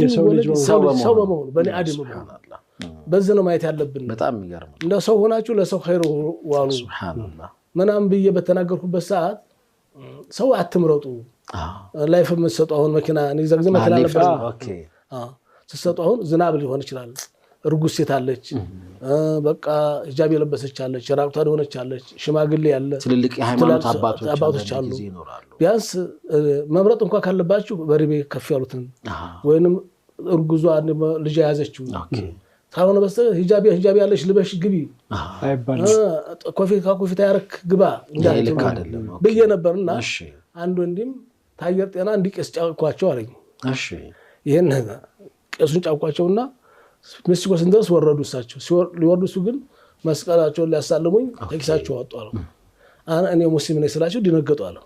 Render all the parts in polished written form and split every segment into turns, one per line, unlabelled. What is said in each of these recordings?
የሰው ልጅ
ሰው በመሆኑ በኒ አደም በመሆኑ በዚህ ነው ማየት ያለብን።
በጣም የሚገርም ነው።
እንደ ሰው ሆናችሁ ለሰው ኸይር ዋሉ
سبحان الله።
ምናምን ብዬ በተናገርኩበት ሰዓት ሰው አትምረጡ፣ life የምትሰጡ አሁን መኪና እኔ እዛ ጊዜ መኪና ነበር ስትሰጡ አሁን ዝናብ ሊሆን ይችላል። እርጉዝ ሴት አለች፣ በቃ ሂጃብ የለበሰች አለች፣ ራቁቷን የሆነች አለች፣ ሽማግሌ ያለ
ትልልቅ የሃይማኖት አባቶች
አባቶች
አንዳንድ
አሉ።
ጊዜ ይኖራሉ።
ቢያንስ መምረጥ እንኳ ካለባችሁ በእድሜ ከፍ ያሉትን ወይንም እርጉዟ ልጅ የያዘችው ካልሆነ በስተቀር ሂጃብ ሂጃብ ያለሽ ልበሽ ግቢ፣
አይባልም።
ኮፊት ያረክ ግባ
ይሄ ልክ አይደለም። okay።
ብዬ ነበርና አንድ ወንድም ታየር ጤና እንዲህ ቄስ ጫንኳቸው አለኝ። ይህን ቄሱን ጫንኳቸውና ሜክሲኮ ስንደርስ ወረዱ። እሳቸው ሊወርዱ እሱ ግን መስቀላቸውን ሊያሳልሙኝ ከኪሳቸው አወጡ አለው። እኔ ሙስሊም ነኝ ስላቸው ደነገጡ አለ።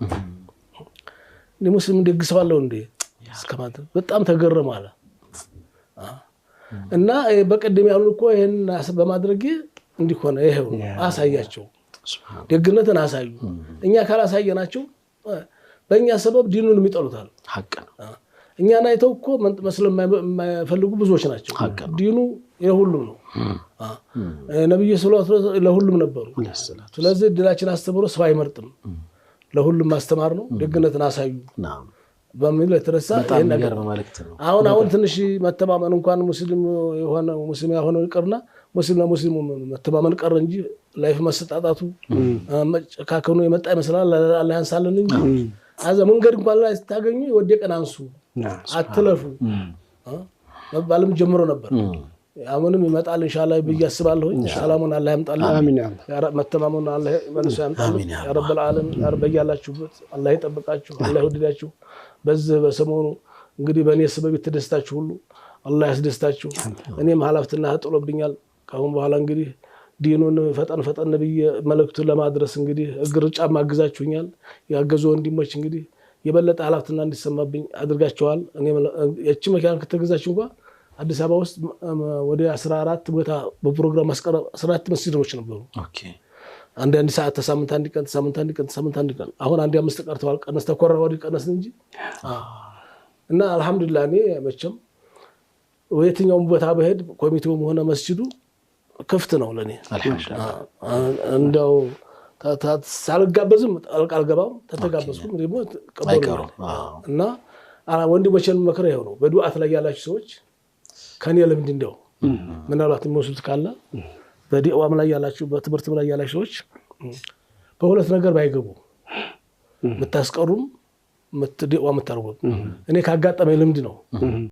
እኔ ሙስሊም ደግሰዋለሁ እንዴ እስከማለት በጣም ተገረሙ አለ። እና በቀደም ያሉን እኮ ይህን በማድረጌ እንዲሆነ ይኸው አሳያቸው፣ ደግነትን አሳዩ። እኛ ካላሳየናቸው በእኛ ሰበብ ዲኑንም ይጠሉታል።
ሀቅ ነው።
እኛን አይተው እኮ መስለም የማይፈልጉ ብዙዎች ናቸው። ዲኑ የሁሉም ነው። ነቢዩ ስለ ለሁሉም ነበሩ። ስለዚህ ድላችን አስተምሮ ሰው አይመርጥም፣ ለሁሉም ማስተማር ነው። ደግነትን አሳዩ በሚል የተነሳ
በጣም
ይሄን ነገር
የሚገርም መልእክት ነው።
አሁን አሁን ትንሽ መተማመን እንኳን ሙስሊም የሆነ ሙስሊም ያልሆነው ይቅርና ሙስሊም ለሙስሊሙ መተማመን ቀረ እንጂ life መሰጣጣቱ መጨካከኑ የመጣ ይመስላል። አላህ ያንሳልን እንጂ አዛ መንገድ እንኳን ላይ ስታገኙ የወደቀን አንሱ፣ አትለፉ መባልም ጀምሮ ነበር። አሁንም ይመጣል ኢንሻአላህ ብዬ አስባለሁኝ። ሰላሙን አላህ ያምጣልን፣
አሚን።
መተማመኑን አላህ መልሶ ያምጣልን። يا رب العالمين በያላችሁበት አላህ ይጠብቃችሁ፣ አላህ ይወድዳችሁ። በዚህ በሰሞኑ እንግዲህ በእኔ ሰበብ የተደስታችሁ ሁሉ አላህ ያስደስታችሁ። እኔም ኃላፊነት ጥሎብኛል። ከአሁን በኋላ እንግዲህ ዲኑን ፈጠን ፈጠን ብዬ መልእክቱን ለማድረስ እንግዲህ እግር ጫማ አግዛችሁኛል። ያገዙ ወንድሞች እንግዲህ የበለጠ ኃላፊነት እንዲሰማብኝ አድርጋቸዋል። እቺ መኪና ከተገዛች እንኳ አዲስ አበባ ውስጥ ወደ 14 ቦታ በፕሮግራም ማስቀረብ 14 መስጂዶች ነበሩ። አንድ አንድ ሰዓት ተሳምንት አንድ ቀን ተሳምንት አንድ ቀን ተሳምንት አንድ ቀን አሁን አንድ አምስት ቀርተዋል። ቀነስ ተኮራ ወዲህ ቀነስን እንጂ እና አልሐምዱሊላህ እኔ መቼም የትኛውም ቦታ በሄድ ኮሚቴውም ሆነ መስጂዱ ክፍት ነው ለእኔ። እንደው ሳልጋበዝም ጣልቃ አልገባም። ተተጋበዝኩም ደግሞ ቀበሉ እና ወንድሞቼን መክረ ይኸው ነው። በዱዓት ላይ ያላችሁ ሰዎች ከኔ ልምድ እንደው ምናልባት የሚወስዱት ካለ በዲዋም ላይ ያላችሁ በትምህርትም ላይ ያላችሁ ሰዎች በሁለት ነገር ባይገቡ የምታስቀሩም ዲዋ የምታርጉም እኔ ካጋጠመኝ ልምድ ነው።